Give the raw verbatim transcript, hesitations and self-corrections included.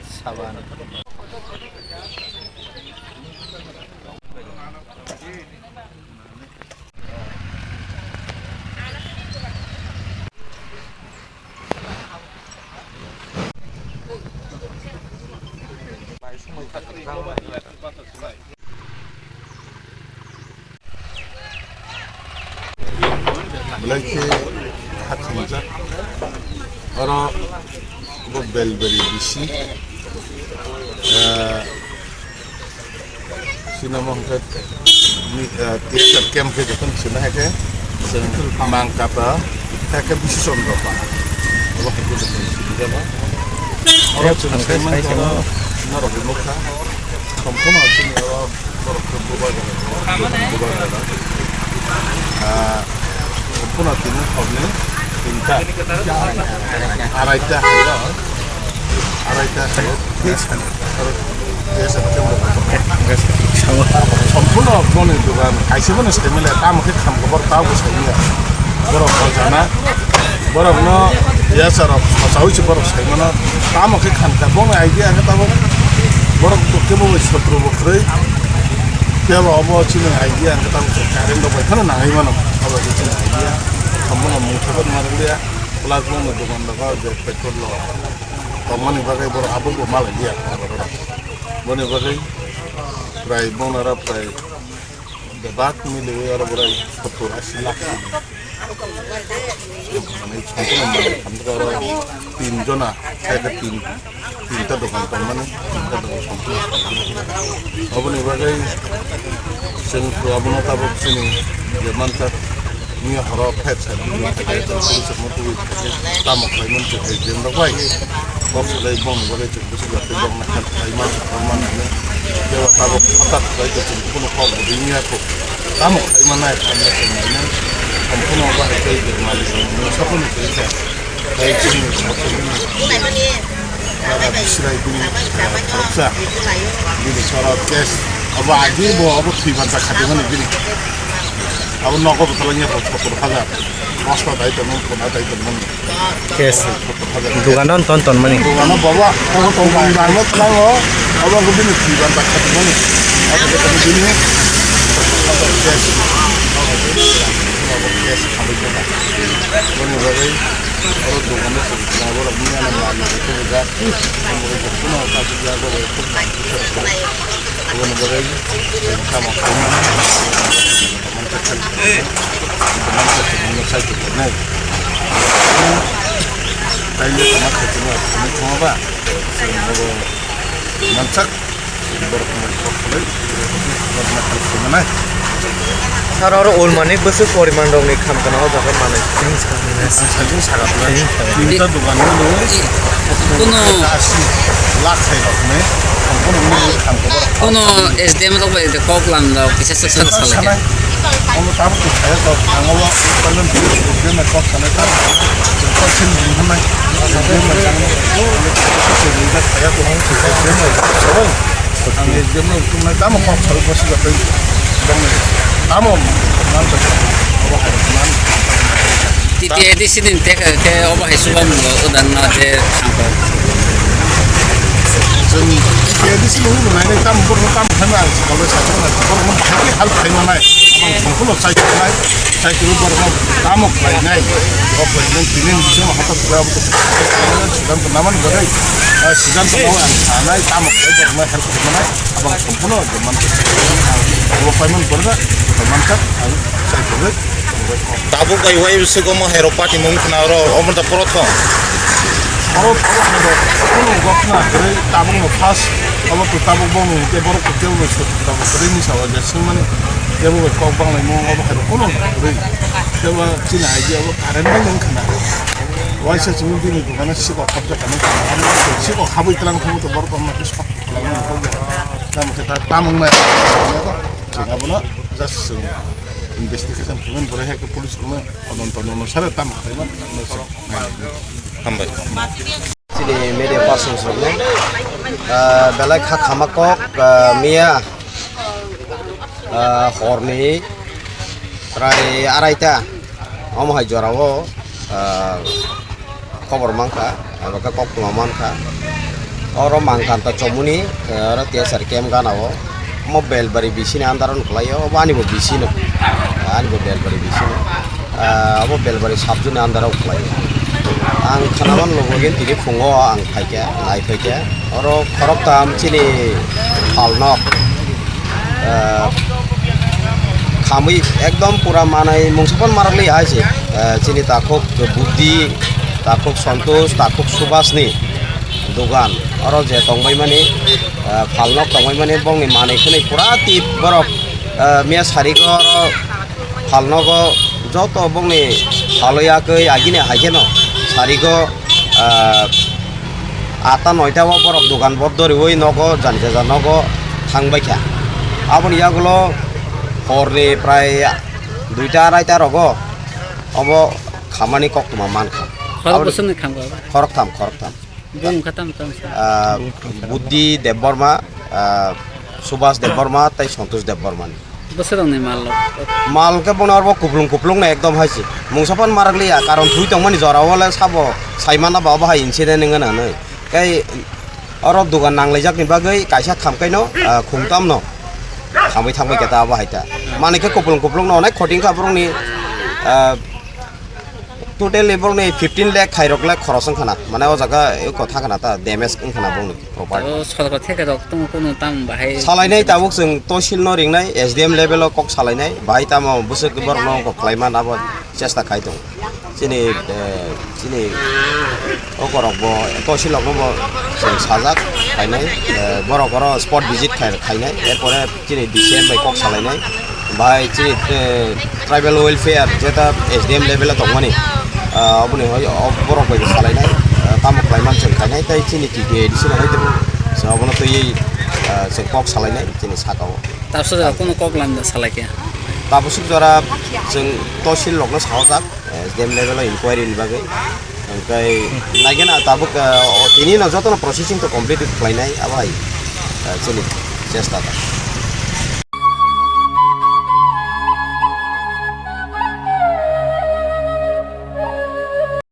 Saban. Belai khe khatungjak. Oro bo belbari bisi. Ah, Sinamo hwnkhe ni, ah, T S F camp khe jokhon sina hai khe chwng mang kapa hai khe bisi chondro pa. Abo hai khe jokhon sini jaba. Oro chwng sai man khe oro norok nukha. Samphano chini oro borok khe bubagra, bubagra. Ah, samphano tini hobni tinta, araita hayo, araita hayo. Samphano boni dogan kaisa boni saimale tamo khe khamkhe borok tamo saimaya. Borok hojana. Borokno yasa rok sawi se borok sai mano. Tamo khe khan kha, bono idea khe tabuk borok kebo bai sotro bo kwrwi. Phiya ba obo chini idea khe tabuk current rok bai phano nangwi mano. Obo khe chini idea. Omono mungsa bai narwkliya. Plus bono dogan rok je petrol rok tongmani bagwi borok abo bo malai liya. Boni bagwi prai bono oro prai bebak miliwi oro borai sottor asi lakh. Tin jona, khaikhe tin, tinta dokan tongmani, tinta dokan tongmani. Oboni bagwi chwng abono tabuk chini je manjak, miya horo phet sa bini khaikhe chwng police rokno tubui khaikhe tamo khlaimani chwng S D M rok bai kok salai bongni bagwi chwng bwswk ya tei bongni help khlaiman, khlaiman hwnwi. Jeba tabuk hota khlai tong chwng kunu kok bo ringya kho. Tamo khlai mannai, hamya khlai mannai. Samphano bahai tei je malik rok mungsa phano tei kha. Tei chini samphano jaga Bisrai bini, eh, khoroksa. Bini sora case. Abo agi bo abo thwi banta khati mani bini. Abo nogo bo talangya bo sottor hajar. Mosto dai tongmani, khuna dai tongmani. Case. Dogano ton ton mani. Dogano baba, obo tong bang bang no tlango, obo ko bini thwi banta khati mani. Obo ko bini case. Obo case khamwi tongkha. Boni bagwi oro dogano tong tlango, borok miyana mali ko ja. Obo ko kuno ka ja ko. Oboni bagwi tamo khaimani. Sir, oro ulmani bwswk poriman rokni kham kana o jaga manwi. Ang sajwk saga phlai. Tinta dogan no. Kuno lakh sai rok ne. Ang kono mui kham ko. Kuno S D M rok bai kok lam rok kisa sa sa sa. Ang tabuk kaya ko ang o S D M kok sanai ta. Kok sin ni nai. S D M kaya ko ang S D M. Ang S D M no tunai tamo kok sal bosi ko tei. Tamo man ko abo hai man. T T A D C din te ke obo hai suba mo udan na je thangko. Joni T T A D C no udan na tam bor tam thang na ko sa na ko mo hai hal khai na nai. Abang thangko lo sai nai. Sai ko bor mo tamo khai nai. O khai nai tini ni se ma hata suba bo. Sudan ko naman gare. Sudan ko naman ang sanai tamo khai bor mo hal khai nai. Abang samphano je mansa, abo paimani borok paimani sak, ang sai kwrwi. Tabuk bai wai bwswk omo hai rok party mung khna oro omo da prothom. Oro oro hai rok kuno gokna kwrwi tabuk no first, abo to tabuk bong ke borok to tebo bai sot tabuk kwrwi ni sawa je swngmani tebo bai kok bang lai mung obo hai rok kuno kwrwi. Tebo chini idea abo current bai wng khna. Waisa chini bini dogano sikok habjak kani sikok habwi tlang thangwi to borok no kis. Tamo khe ta tamung nai. Chwng abono just chwng investigation khlaimani, borok hai khe police rokno todonto no sare tamo khlaimani. Hambai. Chini media persons rokno, ah, belai kha khama kok, ah, miya, ah, horni prai araita omo hai jorao, ah, Khobor mankha, abo khe koktwma mankha. Oro Mangkanta chomuni, eh, oro T S R camp gana o. Omo Belbari B C ni under o nuklai o, obo ani bo B C no. Ani bo Belbari B C no. Ah, obo Belbari sub zone ni under o nuklai o. Ang khanaman logo gini tini phungo ang phaikha, nai phaikha. Oro khoroktham chini phalnok, ah, khamwi ekdom pura manai mungsa phano marakli hai se. Ah, chini takhuk Buddhi, takhuk Santosh, takhuk Subhas ni dogan. Oro je tongbai mani, ah, phalnok tongbai mani bongni manwi khwnwi pura tip borok, ah, miya sarigo oro phalnogo joto bongni phalwi yakwi agini hai kheno sarigo, ah, atta noita o borok dogan bot doriwi nogo jani jaja nogo thangbai kha. Aboni yagulo horni prai duita araita rogo obo khamani koktwma mankha. Khorok Aboni bwswkni khamkha? Khoroktham, khoroktham. Bung kha tam tam sa? Ah, Buddhi Debbarma, ah, Subhas Debbarma tei Santosh Debbarma ni. Bwswk rokni mal rok? Mal khe bono oro kuplung kuplung no ekdom hai se. Mungsa phano marakliya, karon thwi tongmani jora o le sabo sai mana ba obo hai incident wngna hinwi. Tei oro dogan nanglaijak ni bagwi kaisa khamkai no, ah, khungtam no khamwi thangbai khe ta obo hai ta. Mani khe kuplung kuplung no onek khoting kha borok ni, ah, Totally borokni fifteen lakh khairok le khoros wngkhana, mane o jaga eko thangkhana ta damage wngkhana borokni property. O sorkar theke rok tong kono tam bahai. Salainai tabuk chwng tosil no ringnai, S D M level o kok salainai, bahai tamo bwswk borok no kok khlai man abo chesta khai tongo. Chini, eh, chini o korok bo tosil rok no bo chwng sajak khainai, eh, borok oro spot visit khai, khainai, erpore chini D C M bai kok salainai, bai chini, eh, tribal welfare jeta S D M level o tongmani, ah, oboni hoi o borok bai salainai, ah, tamo khlai man chwng khainai, tei chini T T A D C no hoi tebo. So obono twiwi, ah, chwng kok salainai chini saka o. Tabswk jora kunu kok lamda salai khe? Tabswk jora chwng tosil rok no sahojak, eh, S D M level o inquiry ni bagwi. Hwnkhe naigena tabuk, ah, o tini no jotono processing to complete khlainai abo hai, ah, chini chesta ta.